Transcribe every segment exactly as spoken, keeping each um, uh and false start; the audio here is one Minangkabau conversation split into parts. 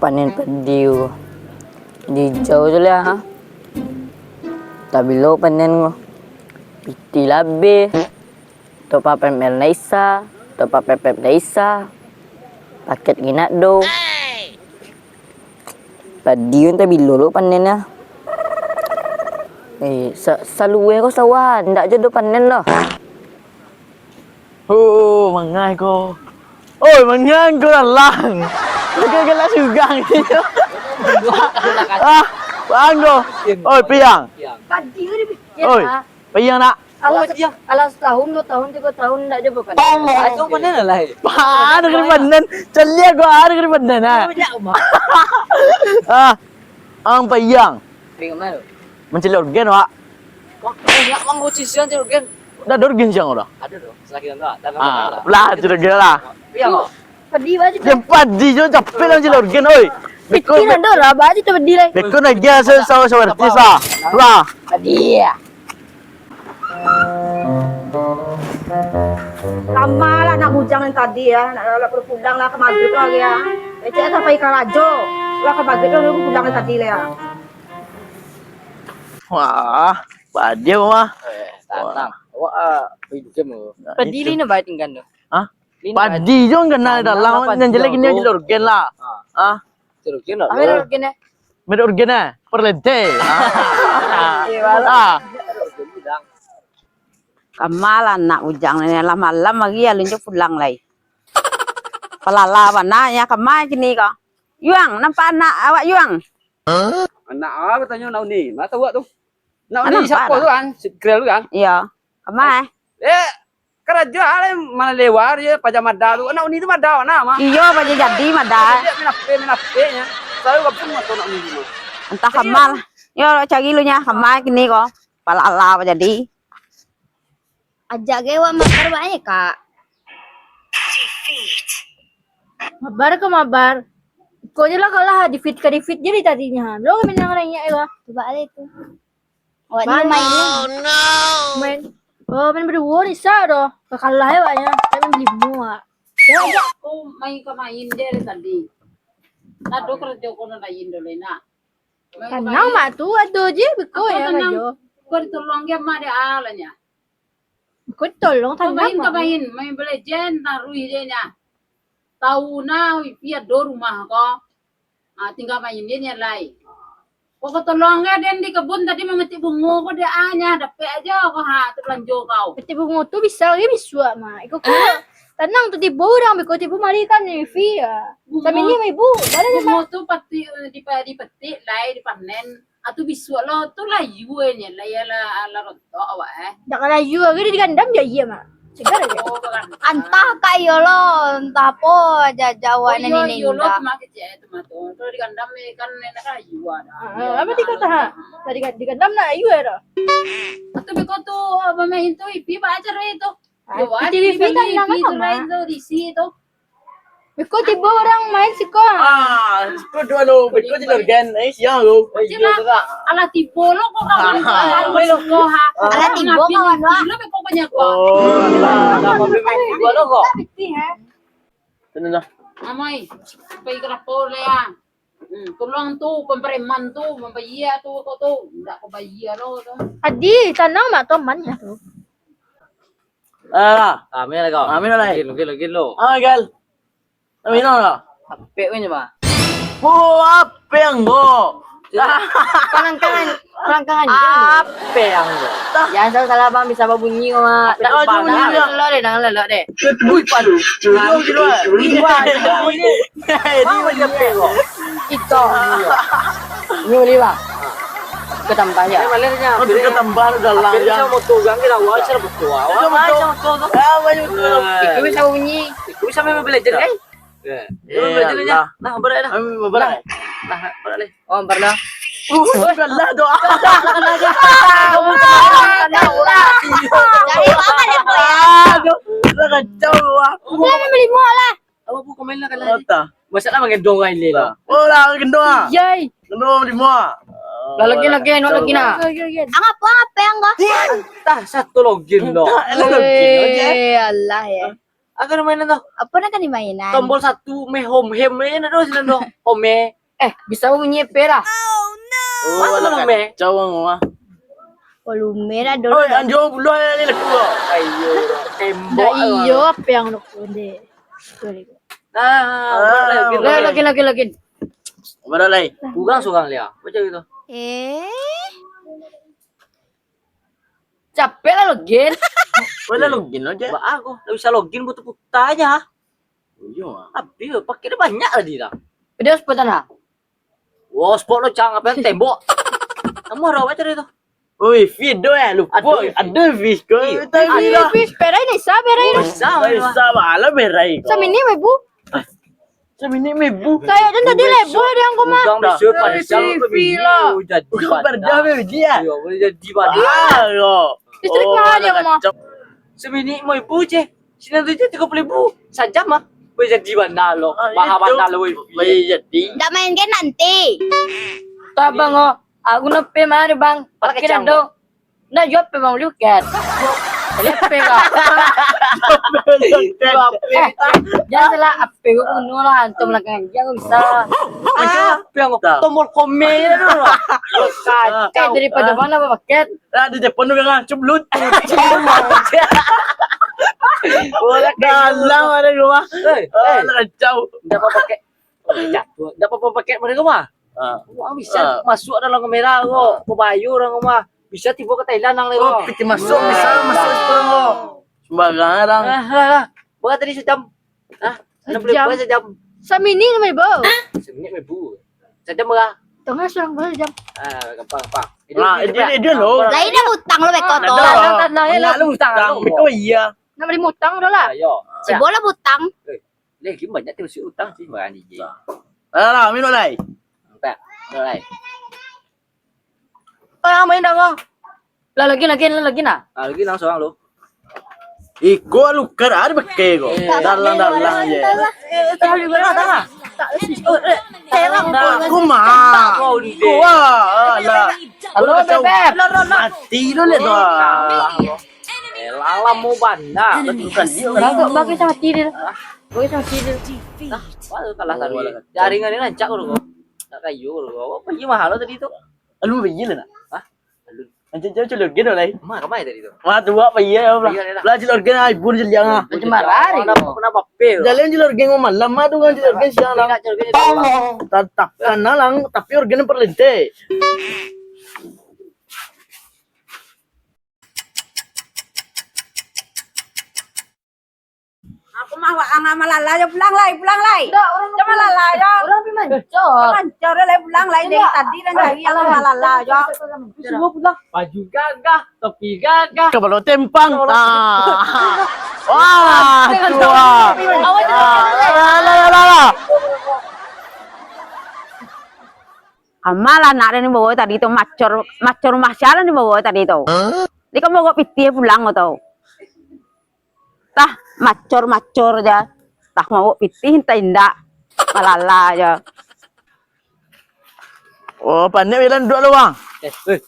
Panen padi ko. Dijau tu lah, ha. Tabilo panen ko. Piti labih. Top up M L ndak bisa, top up P P ndak bisa. Paket nginak do. Padi ko tabilo lo panen nyo. Eh, sa-, salua ko sawah, ndak jo do panen doh. Oh, mangai ko. Oi, mangai ko dalang. Galak-galak sugang. Ah, banggo. Oi, piang. Padi ko dipikia, Oi, ah. Piang nak. Alah, alah, setahun, dua tahun, tiga tahun ndak jo bapanen. Ajo panen lah, eh. Pah, ada kena panen. Caliak gua ada kena panen, ah. Banyak, Mak. Ah, ang piang. Piang mana? Mancaliak orgen, Wak. Wah, banyak manggo cicilan caliak orgen. Dah ada orgen siang udah. Ada tu. Selagi enggak, dah Ah, lah, caliak orgen lah. Piang, Mak. Padi baju tu. Yang padi jo capek lah mancaliak orgen, oi. Beko, Bikin be-, ando lah, baju tu padi lah. Beko nak gia se-, sawa-sawa artis lah. Lah. Padi ya. Lama lah nak bujang yang tadi ya, nak, nak pulang lah ka magrib lah ya. Ecek tak pai karajo. Lah ka magrib lah pulang yang tadi lah ya. Wah, padi apa mah? Eh, tanang. Awak, ah, pai dugem tu. Nah, Padi itu. Lino baik tinggal tu. Hah? Lino baik. Padi jo kan nak Tanang dalam apa yang jelek dia ini jo? Aja orgen lah. Ah. Ah. Ciro-ciro lah. Apa orgen eh? Made orgen eh? Perlente. Ah. Eh, baru. Ah. Kama lah anak bujang ni, lah malam hari alun jo pulang lai. Palala bana ya kama kini ko. Yuang, nampak anak awak Yuang? Anak awak tanyo nak uni, ma tahu awak tu? Nak uni siapa tu kan? Si Krel tu kan? Iyo. Kama eh? Eh, karajo lah, mana lewat je, paja mada tu. Nak uni tu mada mana, mah? Iyo, paja jadi mada. Dia main ape, main ape nya. Selalu kapun mah nak uni tu, mah. Entah kama lah. Yo, cari lu nya, kama kini ko. Palala apa jadi? Ajak ge wak mabar bae, Kak. Mabar ka mabar. Ko je lah kalah, defeat ka defeat je dari tadinyo. Lo minang rayek lah. Cuba ale tu. Awak ni main ni. Main. Oh, main baduo ni sa doh. Ka kalah awak nya. Main berlimo awak. Ya, ya. Aku main ka main je dari tadi. Ado karajo ko nan lain dulu nak. Tanang mak tu ado je beko ya tanang. Karajo. Ko ditolong ge mak dia lah nya. Ko tolong tanang. Main ka main, main belajar taruih dia nya. Tahu na wifi ado rumah ko. Ah, tinggal main dia nya lai. Ko, ko tolong ge den di kebun tadi mamatik bungo ko dia ah nya dapek aja ko ha tu belanjo kau. Matik bungo tu bisa lagi bisuak mah. Iko ko tanang tu tibo urang beko tibo mari kan wifi ya. Bungo. Samini mah ibu. Bana bungo tu pati dipa-, dipetik lai dipanen. Atu bisuak lo tu layu e nyo, lah, iyolah, lah rontok awak, eh. Dak ka layu, agak digandam je, iya, Mak. Segar aja. Oh, bagandam. Antah ka iyo lo, antah apo aja jawab nan iyo, ini iyo lo, indak. Cuma kecil, cuma tu. Kalau digandam, eh, kan enak layu ada. Ah, ah, apa dikata, ha? Tadi kan digandam nak layu, eh, dah. Atu beko tu, ah, bamain tu, ipi ba acara itu. Ah, yo, P T V pi kan ipi tu lain tu, di si tu. Beko tibo urang main siko. Ah, siko duo lo, beko je lorgan. Eh, siang lo. Alah tibo lo ko kawan. Alah tibo kawan lo. Lo beko banyak ko. Oh, alah, tibo lo ko. Tenang lah. Amai, pai ka lapor lah ya. Hmm, tolong tu, pempreman tu, mambayia tu, ko tu. Ndak ko bayia lo tu. Adi, tanang mak toman ya tu. Alah. Amin lah kau. Amin lah. Gilo, gilo, gilo. Ah, gal. Amin lah. Apek punya, Bang. Oh, apek yang go? Kanan, kanan, kanan, kanan. Apek yang go? Jangan salah-salah, Bang, bisa babunyi, Bang. Apek yang bunyi, Bang? Lo deh, lo deh. Wih, palu. Gilo, gilo. Wah, gilo bunyi. Eh, ini macam apek go? Itu. Ini boleh, Bang. Ketambah ya. Oh, ketambah dalam. Bisa motor gang kita awal cara betul. Awal macam motor tu. Ah, banyak betul. Itu bisa bunyi. Itu bisa main belajar kan? Ya. Nah, berat dah. Berat. Nah, berat ni. Oh, pernah. Uh, berat doa. Dari mana dia, Boy? Aduh, dah kacau, wah. Dia main beli muak lah. Apa pun komen lah kalau. Masalah makan dong lain ni lah. Oh, lah, gendong ah. Yai. Gendong di muak. Lah, lagi, lagi, nak lagi, nak. Lagi, lagi. Ang apa, ang apa yang enggak? Tah, satu login lo. Entah, lo login aja. Eh, Allah ya. Akan mainan tu. Apa nak kan mainan? Tombol satu, me home, hem, me nak doh sinan doh. Home. Eh, bisa bunyi P lah. Oh, mana alah home? Kacau ang mah. Volume lah dulu. Oh, anjo buluah ni laku. Ayo, tembok. Dah iyo, apa yang nak konde? Sorry. Nah, lagi, lagi, lagi. Mana lai? Kurang surang lia. Macam itu. Eh. Capek lah login. Mana login aja? Ba aku, dah bisa login butuh puta aja. Oh, iyo, ah. Habis, pakai dah banyak tadi dah. Dia hotspot sana. Wah, hotspot lo cang apa yang tembok. Kamu harus apa tadi tu? Oi, feed doh eh, lupa. Ada feed ko. Tapi ada. Feed berai ni, sa berai ni. Sa, sa bala berai ko. Samini mebu. Samini mebu. Kayak dan tadi lebo ada yang koma. Udah bisa pada siapa video jadi. Udah pada dia. Iya, boleh jadi pada. Ah, lo. Listrik mahal ya, Mama. Samini mebu je. Sini tu je tiga puluh ribu. Sajam ah. Boleh jadi bana lo. Mahal bana lo. Boleh jadi. Ndak main game nanti. Tabang oh. Aku nepe mah ada bang. Pakai kacang, dong. Nah, jual pe bang, liukan. Lihat pe bang. Eh, jangan salah, ape gua kuno lah, antum lah kan, jangan bisa. Aja ape yang tombol komen tu lah. Kacau. Eh, daripada mana apa paket? Lah, di Jepang tu kan, cublut. Dalam ada rumah. Eh, eh. Kacau. Ndak apa paket. Ndak apa paket mereka mah. Ah. Wah, bisa masuk dalam kamera ko. Ko bayo urang rumah. Bisa tibo ka Thailand nang lai ko. Oh, piti masuk, bisa masuk sekarang ko. Sembarang orang. Ah, lah, lah. Berapa tadi sejam? Ah, enam puluh ribu sejam. Samini enam ribu. Samini enam ribu. Sejam berapa? Tengah surang berapa sejam? Ah, gampang, gampang. Lah, dia, dia lo. Lain dah utang lo beko tu. Nah, lo utang. Beko iya. Nak beli utang dah lah. Ayo. Cubo lah utang. Eh, lagi banyak tu masuk utang sih barang D J. Lah, lah, minum lai. Minum lai. Ah, main dah kau. Lah lagi, lagi, lah lagi nah. Ah, lagi nang seorang lo. Iko alukar ada beke ko. Dalang-dalang je. Eh, tahu di mana dah? Terang dah. Aku mah. Kau di. Wah, alah. Halo, Bebek. Mati lo le tu. Eh, lah lamo bana. Bagus, bagus sama mati dia. Bagus sama mati dia. Nah, wah, kalah tadi. Jaringan ni rancak ko. Tak kayu ko. Apa pergi mahal tadi tu? Alun baiyo lah nak. Hah? Alun. Macam jauh celor gen lah. Mah kamai tadi tu? Mah tu apa iya ya Allah. Lah celor gen ai bun jeliang ah. Macam marah ni. Kenapa, kenapa pel? Jalan celor gen malam mah tu kan celor gen siang lah. Nak celor gen. Tatap kanalang tapi organ perlente. Aku mah waang ah, malala jo, pulang lai, pulang lai. Ndak, urang jo malala jo. Urang pi mancor. Mancor lai, pulang lai. Dari tadi nan cari aku malala jo. Suruh pulang. Baju gagah, topi gagah. Kapalo tempang. Ah. Wah, tua. Alah, alah, alah. Kama lah anak den bawa tadi tu, macor, macor rumah sia lah den bawa tadi tu. Hah? Di ka bawa pitih pulang tu. Tah, macor-macor ja. Tah, mabok pitih, antah indak. Malala ja. Oh, panek bilang duduak lo, Bang. Eh, eh.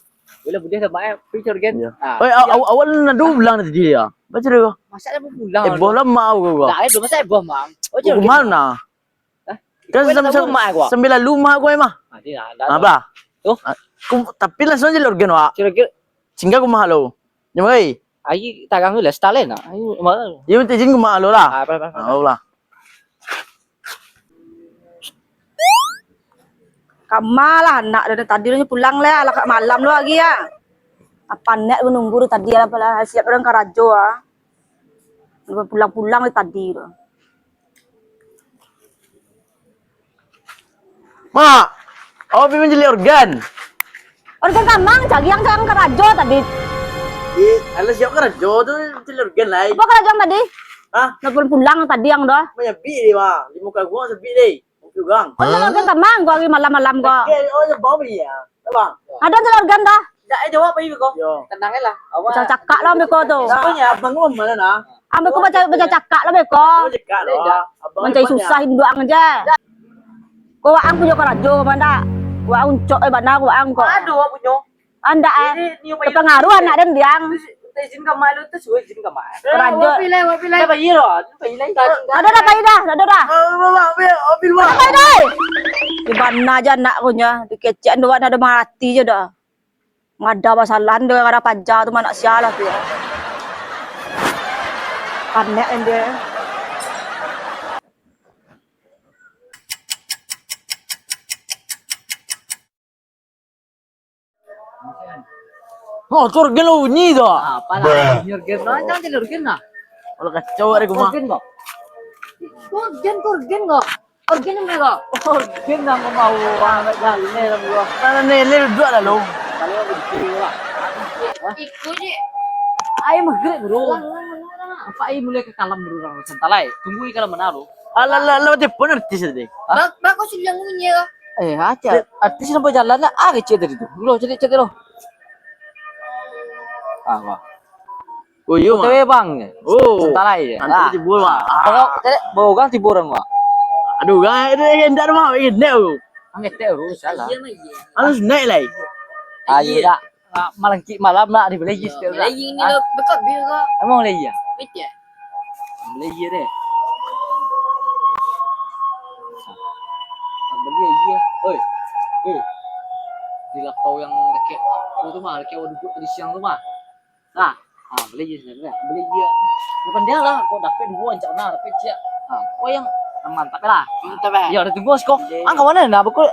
Bila budiah dah main, pergi cari kan? Iya. Ah, oi, aw-, aw-, awal nak dulu pulang tadi ya. Baca dulu. Masa dah pulang? Eh, boh lama aku. Dah, eh, masa eh, boh, Mang. Oh, cari kan? Mana? Hah? Kan sambil lalu rumah aku, mah. Ah, dia dah, dah. Apa? Tu? Ah, tapi langsung aja lorgen, Wak. Cari kan? Singgah rumah lo. Nyamai. Ai tarang tu lah, style nak. Ai, marah. Iyo, minta izin ke mak lo lah. Ah, apa, apa, apa. Ah, lah. Kama lah anak dia tadi dia pulang lah, lah kat malam lo lagi ya. Apa nak menunggu dia tadi lah, apalah siap orang karajo ah. Pulang-pulang dia tadi tu. Mak, awak pi manjali organ. Organ kamang, cari yang, cari yang karajo tadi. Ih, alah siap karajo tu, manjali organ lai. Apa karajo yang tadi? Hah? Nak pulang-pulang tadi yang dah. Banyak bik deh, Bang. Di muka gua sepi deh. Kopi urang. Oh, organ kamang gua hari malam-malam gua. Oke, oh, ya, Bang, iya. Ya, Bang. Ada manjali organ dah. Ndak, eh, jawab aja kau. Yo. Tenang aja lah. Awak cakak lah, beko tu. Sebenarnya abang kau mana nah? Ambo ko baca, baca cakak lah beko. Baca cakak lah. Abang mancari mana? Susah induak ang je. Ko waang punyo karajo, manda. Waang uncok, eh, bana ko waang ko. Aduh, awak punyo. Andak, eh. Terpengaruh anak den diang. Izin ka ma lu tu, suruh izin ka ma. Rajo. Wapi lai, wapi lai. Dah pai lo, dah pai lai. Ado dah pai dah, ado dah. Ado pai dah. Di bana aja anak ko nyo, dikecekan dua nak ado mati je dah. Ngada basalahan dengan ada paja tu, anak sia lah tu. Panek kan dia. Oh, turgen lo bunyi tu. Apa lah? Jurgen lah, jangan jurgen lah. Kalau kacau ada gua mah. Turgen kok. Turgen, turgen kok. Turgen yang merah. Turgen yang mau, anak jaleh lah gua. Mana ni, ni duduk lah lo. Kalau begini lah. Ikut je. Ayo maghrib, bro. Apa ayo mulai ke kalam, bro, orang santai. Tunggu di kalam mana, bro? Alah, alah, alah, dia pun artis tadi. Hah? Bak-, bagus bilang bunyi ya. Eh, acak. Artis nampak jalan lah. Ah, kecil tadi tu. Lo, cari, cari lo. Ah, wah. Oh, iyo, Mak. Bang. Oh. Santai je. Santai tibo, Mak. Bawa, cari, bawa orang tibo orang, Mak. Aduh, gak ada yang hendak, Mak. Hendak tu. Angin teh, oh, salah. Iya, Mak, iya. Harus naik lah. Ayo, dak. Ah, malangkik malam nak dibeli jus tu lah. Beli ini lo, bekap bil ko. Emang beli iya? Betul. Beli iya deh. Beli iya. Oi. Eh. Di lapau yang dekat tu, tu mah, dekat duduk tadi siang tu mah. Nah. Ah, beli iya, beli iya. Beli iya. Bukan dia lah, kok dapat dua ancak nah, dapat ciak. Ah, kok yang mantap lah. Mantap, eh? Ya, udah tunggu sih kok. Iya. Angka mana nah, beku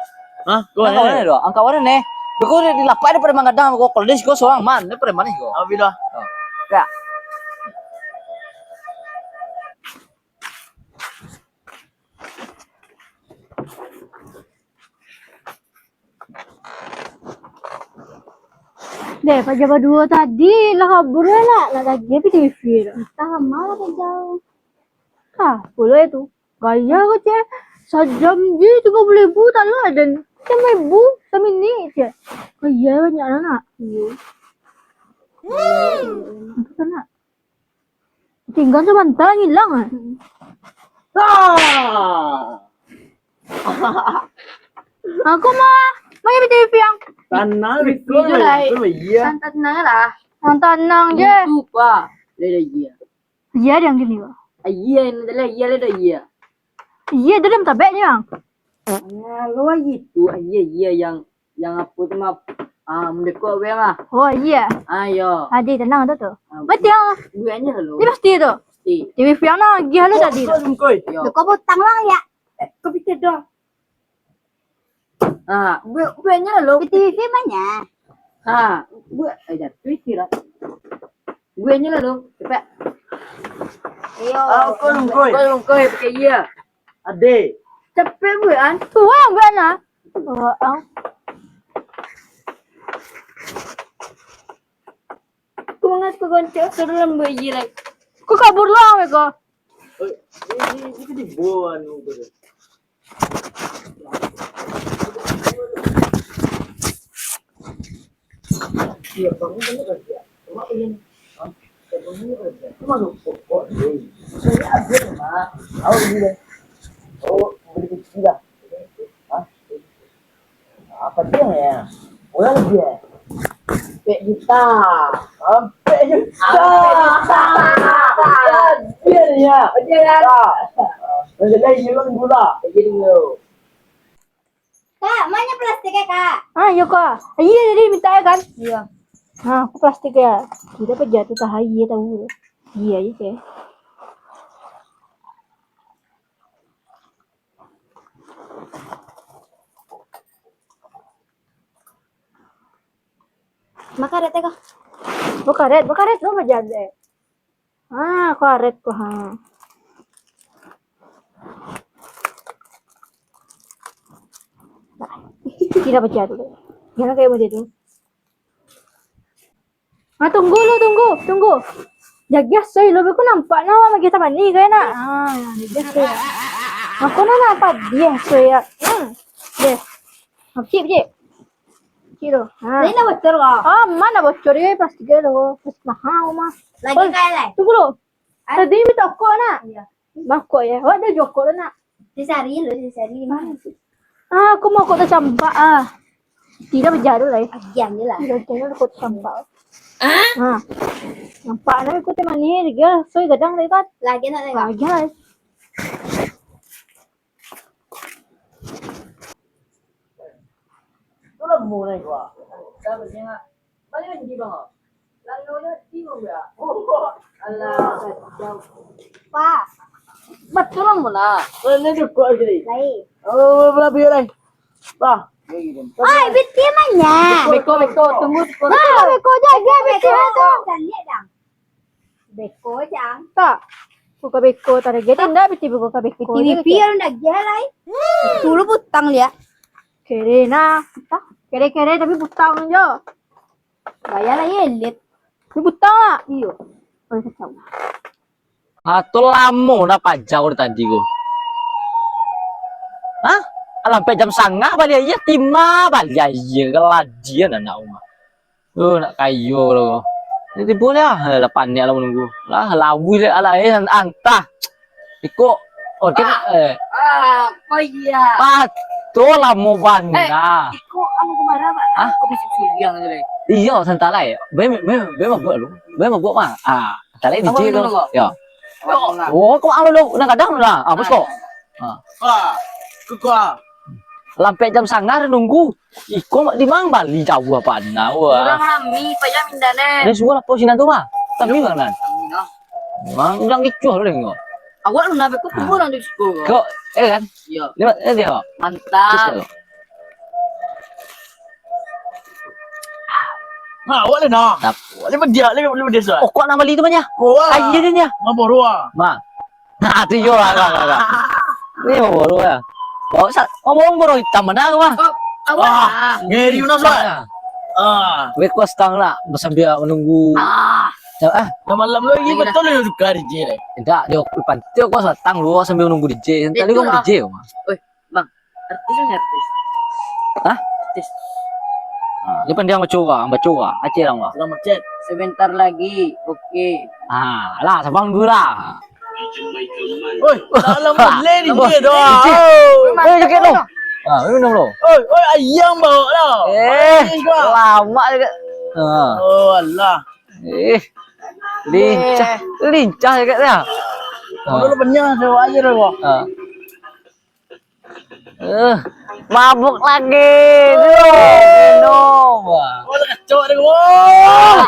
Hah? Kau angka mana ni? Angka mana ni? Kau di lapak daripada manggadang kau, kalau di siko sorang man, daripada mana kau? Abi dah. Oh. Ya. Deh, paja baduo tadi lah kabur lah, nak tagih P T V tu. Entah ma lah paja. Hah, pulo itu. Gaya ko, ceh. Sajam je tigo puluah ribu tak lah, dan limo ribu saminik, ceh. Gaya banyak lah, nak. Iyo. Apa tu, nak? Tinggal sabanta, hilang ah. Ah! Aku mah, mah P T V yang Tanang, jujur lah. Iya. Tanang lah. Yang tanang je. Itu, Pak. Dia dah iya. Iya, dia yang gini, Pak. Ah, iya, ini adalah iya, dia dah iya. Iya, dia dah tabek je, Bang. Nah, lo lagi tu, ah, iya, iya, yang, yang apa tu mah, ah, mendekok weh mah. Oh, iya. Ah, yo. Adi, tenang tu, tu. Ah, betul. Duitnya lo. Dia pasti tu. Pasti. T V Fiona lagi halo tadi tu. Sungkoi, sungkoi. Yo. Kau butang lah, ya. Eh, kau pikir dah. Ha, buek, bueknyo lo. P T V banyak. Ha, buek, eh, jatuh isi lah. Bueknyo lo, cepat. Iyo. Ah, kau lungkoi. Kau lungkoi, pakai iya. Ade. Cepat buek, an. Tuang buek, nah. Oh, au. Aku mangas ke gontok, seru lah buek iya lai. Kau kabur lah, weh, kau. Oi, ini, ini, ini di bawah, anu, bro. Iya, bangun, bangun, bangun. Mak ingin, hah? Bangun, bangun. Cuma lu pokok, deh. Saya aja, Mak. Awak gini, deh. Oh, beli kecil lah. Hah? Apa dia ya? Orang dia. Ampek juta. Ampek juta. Ampek juta. Dia ya. Dia ya. Macam lain memang gula. Jadi dulu. Kak, mana plastiknya, Kak? Ah, yo, Kak. Iya, jadi minta ya, kan? Iya. Ah, aku plastik ya. Tidak apa jatuh ke air tahu. Iya, iya, Kak. Bakaret ko. Bakaret, bakaret lo bajalan. Ah, karet ko, ha. Tidak bajalan. Jangan kayak macam tu. Ah, tunggu lu, tunggu, tunggu. Jagiah soy lu, beko nampak nah awak magiah tabani kau nak. Ah, jagiah soy. Aku nah nampak dia soy ya. Hmm. Deh. Cik, cik. Cik tu. Ha. Ini dah bocor kau. Ah, mana bocor ya plastik dia tu. Plastik mahal mah. Lagi kaya lai. Tunggu lu. Tadi minta kok nak. Iya. Mangkok ya. Awak dah jokok dah nak. Disari lu, disari. Mana sih? Ah, aku mau kok tercampak ah. Tidak berjalan lah ya. Diam je lah. Tidak berjalan kok tercampak. Ha. Nampak nak ikut manih dia. So gadang tadi kan. Lagi nak lagi. Lagi lah. Tu lah mulai gua. Dah berjengah. Balik lagi bang. Lalu dah tidur ya. Alah, kacau. Pak. Betul lah mula. Mana tu kuat gini? Baik. Oh, berapa ya lai? Bah. Oi, betul mana? Beko, beko, tunggu, tunggu. Bah, beko jaga, beko tu. Jangan lihat dah. Beko, Cang. Tak. Buka beko, tak ada gede, ndak, beti beko, ka beko. Beti je, biar ndak gede lai. Dulu butang liak. Kere nah, tak. Kere-kere, tapi butang je. Bayar lah, elit. Tapi butang lah. Iyo. Oh, kacau. Ah, tu lamo dah pajau dari tadi ko. Hah? Alah, sampai jam sangah baliak aia, tima baliak aia, kaladian anak umah. Oh, nak kayo lo. Jadi boleh lah, lah panek lah menunggu. Lah, lawi lah, alah, eh, antah. Iko, oh, kan, eh. Ah, apa iya? Pato lamo bana. Iko, anu kemarin, Pak? Hah? Kok masih siang tu, Le? Iya, santai lah, ya. Be, be, be mabuk lu. Be mabuk, Mak. Ah, santai lah, D J tu. Ya. Oh, kok anu lu, nak kadang lu dah. Ah, bos kok. Ah. Wah, kok. Lah sampai jam sangah nunggu. Iko mak di mang bali jauah bana, wah. Urang rami, payah minda ne. Dia suruah lapor sinan tu, mah. Tapi mana? Mang urang kicuah lu dengar. Awak lu nak ikut urang di siko. Kok, eh kan? Iya. Lewat, eh, dia. Mantap. Nah, awak le nah. Awak le dia, le dia. Oh, kok nak bali tu banyak? Wah. Aja dia. Ngapa ruah? Mah. Nah, tu yo lah, lah, lah, lah. Ni baru lah. Bawa sa-, ngomong baru hitam mana tu, Bang? Oh, awak. Wah, ngeri benar, Sob. Ah. Weh, kau setang lah, sambil menunggu. Ah. Nah, malam lagi betul lah juga D J deh. Tidak, dia pantai kau setang lu sambil menunggu D J. Tadi kau D J, Bang. Oi, Bang, artis ni artis. Hah? Artis. Ah, dia pandai baca orang, baca orang. Aceh orang, Bang. Sudah macet. Sebentar lagi. Oke. Ah, lah, sabang dulu lah. Oi, dalam boleh ni dia dah. Oi, joget tu. Ah, minum dulu. Oi, oi, ayam bawa lah. Eh, lama juga. Ah. Oh, alah. Eh, lincah, lincah joget dia. Dulu penyah sewa aja dah, Bang. Ah. Eh, mabuk lagi. Duh, minum. Oh, lah kacau deh, wah.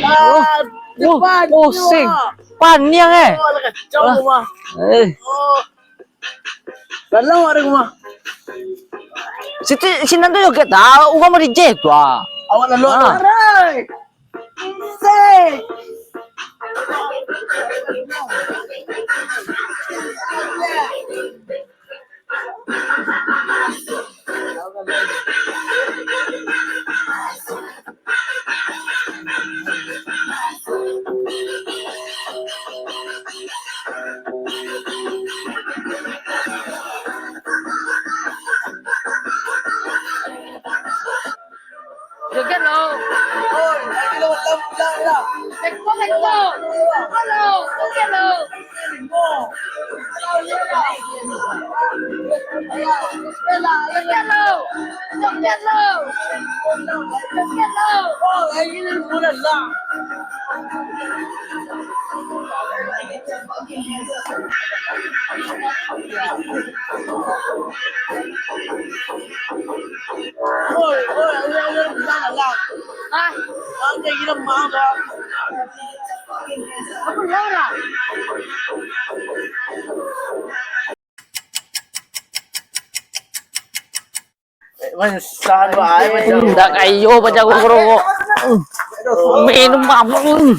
Ah. Uh, pusing. Paniang, eh. Oh, lah kacau, Bang. Eh. Dalam ada rumah. Situ, sinan tu joget dah. Urang mau D J tu, ah. Awak lalu, ah. Joget lo. Oi, lagi lo, lam, lam, lam. Beko, beko. Beko lo, joget lo. Joget lo. Joget lo. Joget lo. Oh, lagi ni bulan lah. Indak kayo bajago karongok. Minum mabuk.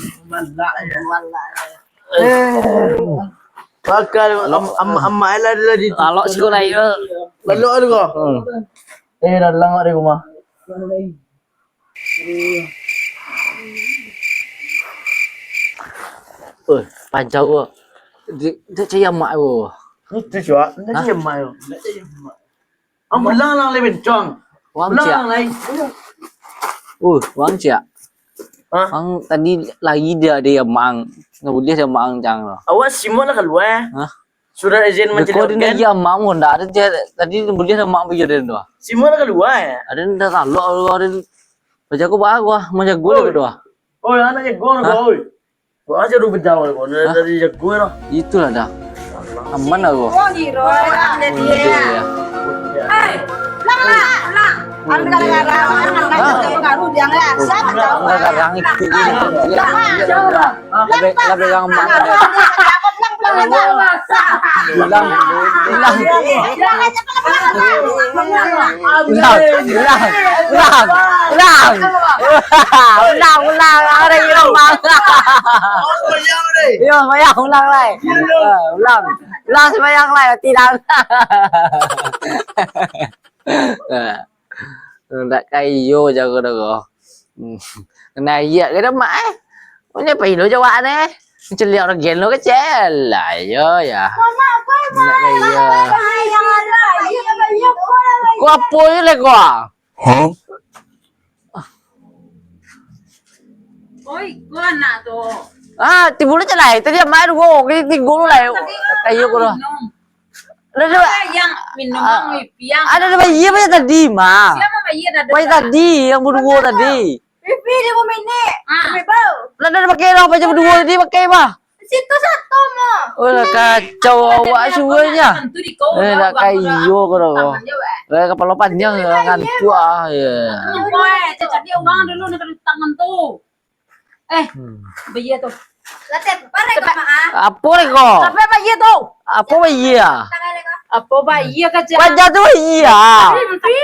Bakal am-, am-, amak lah dia di. Lalok siko lai. Lalok tu ko. Hmm. Eh, dalam ada rumah. Eh, pancau ko. Dia, dia cari amak ko. Itu cuak, dia cari amak ko. Ang pulang lang lai bencong. Wang ciak. Pulang lang lai. Uh, wang ciak. Hah? Ang tadi lagi dia, dia mang. Nggak boleh dia mang cang lo. Awak simok lah keluar. Hah? Surat izin mancari organ. Dia mang pun ndak ada dia. Tadi boleh dia mang pergi dia tu. Simok lah keluar ya. Ada ndak talok lu ada. Bajago baru ah, menjago dia tu. Oi, anak jago, oi. Kok aja lu bejawal, kok dari jago lah. Itulah dah. Aman lah, kok. Oh, di roh, ah, dia. Iya. Hei, pulang lah, pulang. Anda gara-gara orang, anda gara-gara dia, ya. Siapa tahu? Gara-gara itu. Pulang, pulang. Lah, pegang, lah, pegang. Ulang, ulang. Ulang, ulang, ulang. Ulang, ulang. Orang hilang, Bang. Yo, sembahyang ulang lai. Eh, ulang. Ulang sembahyang lai, mati dah. Ndak kayo jago doh. Hmm. Kena ayat ke dah, Mak, eh? Punyo apa ilo jawab ni? Celiak orang gen lo kecil lah, yo, ya. Ndak kayo. Ko apo je lah ko? Hah? Oi, ko anak tu. Ah, timbul aja lah. Tadi amak duo, kini tigo lu lah. Kayo ko lah. Minum. Ada, ada, Yang minum, ah, Mang Wipi, Yang. Ada, ada bayi apa yang tadi, mah? Siapa bayi ada? Bayi tadi, yang berdua tadi. Wipi di rumah ini. Ah. Wipi, bau. Lah, ada pakai lah, apa yang berdua tadi pakai, mah? Situ satu, mah. Oh, lah kacau awak suruhnya. Eh, nak kayo ko dah. Lah, kepala panjang, ngantuk ah, ya. Woi, cari orang dulu nak tangan tu. Eh, hmm. Bayia tu. Lah, tepar ko, Mak, ah. Apo lai ko? Sampai bayia tu. Apo bayia? Tangan ko. Apo bayia ka, Cak? Wajah tu bayia. Wipi.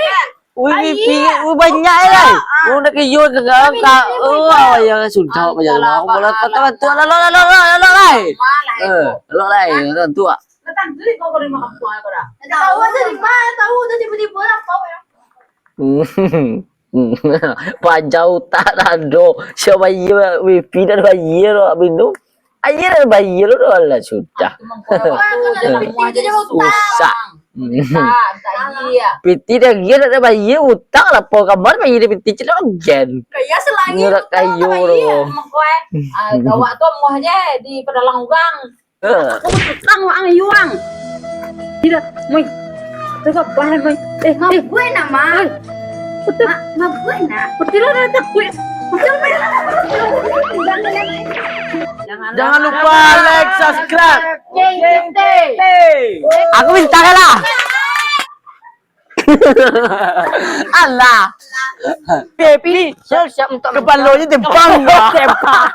Ui, Wipi, ui, banyak lai. Ah, ah. Oh, nak kayo ka, ka, ka. Oh, ya, sudah, bayia. Aku bola patah bantu. Lah, lah, lah, lah, lah, lah, lai. Eh, lah, lai, bantu, ah. Lah, tantu ko dari mana ko dah? Tahu aja di mana, tahu aja tiba-tiba lah, tahu ya. Pajau tak ado. Siapa bayia, Wipi dah bayia lo, minum. Ayah dah bayia lo, lah sudah. Susah. Piti dah gia dah bayia, utang lah, po kamar bayia di piti celo gen. Kaya selangit. Ngerak utang kayu tak bayia lo. Emang kau, eh. Ah, gawak tu amuah je di padalang urang. Eh. Aku tutang wang yuang. Tidak, Moi. Tengok bahan, Moi. Eh, eh. Mabuai nak, Ma. Oi. Betul. Ma-, mabuai nak. Betul lah, dah takut. Jangan lupa like, subscribe. Geng Tete. Aku minta lah. Alah. Baby, siap-siap untuk kepalanya tembang. Tembang.